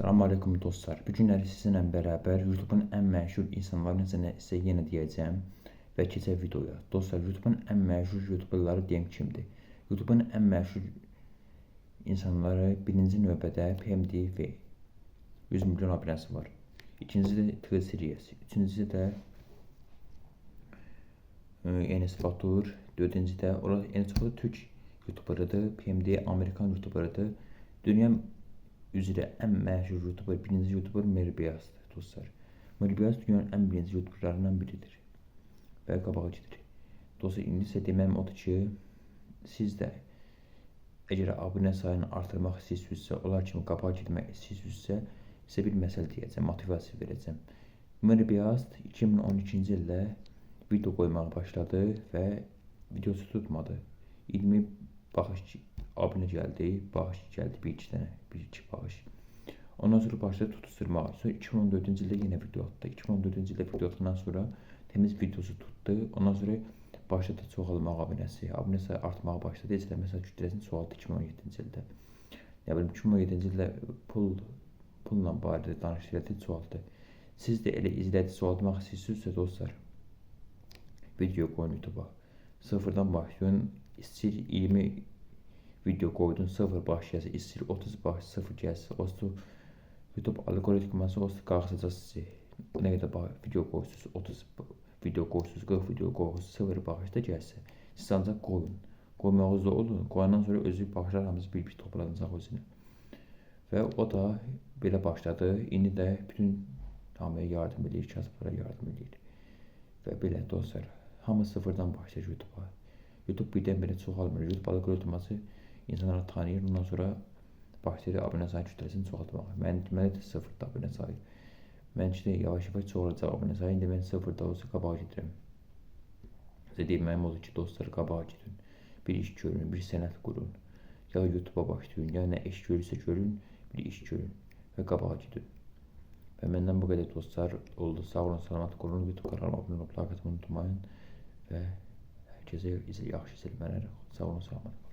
Salam aleyküm dostlar. Bu günləri sizinlə bərabər YouTube'un ən məşhur insanlarını sizə yenə deyəcəm və keçək videoya. Dostlar, YouTube'un ən məşhur YouTuberları deyim kimdir? YouTube'un ən məşhur insanları birinci növbədə PMDV 100 milyon abunəsi var. İkincisi də T-Series, üçüncüsü də Enes Batur, dördüncü də Enes Batur Türk YouTuberıdır, PMD Amerikan YouTuberıdır. Dünya üzrə ən məşhur YouTuber, birinci YouTuber Meri Beyazdır dostlar. Meri Beyaz dünyanın ən birinci YouTuberlarından biridir və qabağa gedir. Dostlar, indi isə deməm odur ki, siz də əgər abunə sayını artırmaq istəyirsinizsə, onlar kimi qabağa getmək istəyirsinizsə, sizə bir məsəl deyəcəm, motivasiya verəcəm. Meri Beyaz 2012-ci ildə video qoymağa başladı və videosu tutmadı. 20 baxış abunə gəldi, baxış gəldi bir iki dənə, bir iki baxış. Ondan sonra başladı tutuşturmağa. Sonra 2014-cü ildə yenə video atdı. 2014-cü ildə video atandan sonra təmiz videosu tutdu. Ondan sonra başladı çoxalmağa abunəsi. Abunə sayı artmağa başladı. İzlənmə sayı kütləsini çoxaltdı 2017-ci ildə. Nə bilim 2017-ci ildə pulla barədə danışdı, çoxaltdı. Siz də elə izləyici çoxaltmaq istəyirsinizsə dostlar, video qoyun YouTube'a. Sıfırdan başlayın. İstəyir 20 video qoydun, 0 baş gəlsə, istəyir 30 baş, 0 gəlsə, o YouTube algoritması o qalxacaq sizi. Nə qədər video qoyursunuz, 30 video qoyursunuz, 40 video qoyursunuz, 0 baxışda gəlsə, siz ancaq qoyun. Qoymağınızda olun. Qoyandan sonra özü baxışlar hamısı bir-bir toplanacaq özünə. Və o da belə başladı. İndi də bütün hamıya yardım eləyir, kasıblara yardım eləyir. Və belə dostlar, hamı sıfırdan başlayır YouTube'a. YouTube birdən-birə çoxalmır. YouTube algoritması insanları tanıyır. Ondan sonra başlayır abunə sayı kütləsini çoxaltmağa. Mənə də sıfırda abunə sayı. Mənimki də yavaş-yavaş çoxalacaq abunə sayı. İndi mən sıfırda olsa qabağa gedirəm. Sizə deməyim odur ki, dostlar, qabağa gedin. Bir iş görün, bir sənət qurun. Ya YouTube'a başlayın, ya nə iş görürsə görün, bir iş görün və qabağa gedin. Və məndən bu qədər dostlar oldu. Sağ olun, salamat olun. YouTube kanalıma abunə olub like atmayı unutmayın. Və hər kəsə yaxşı izləmələr. Sağ olun, salamat qalın.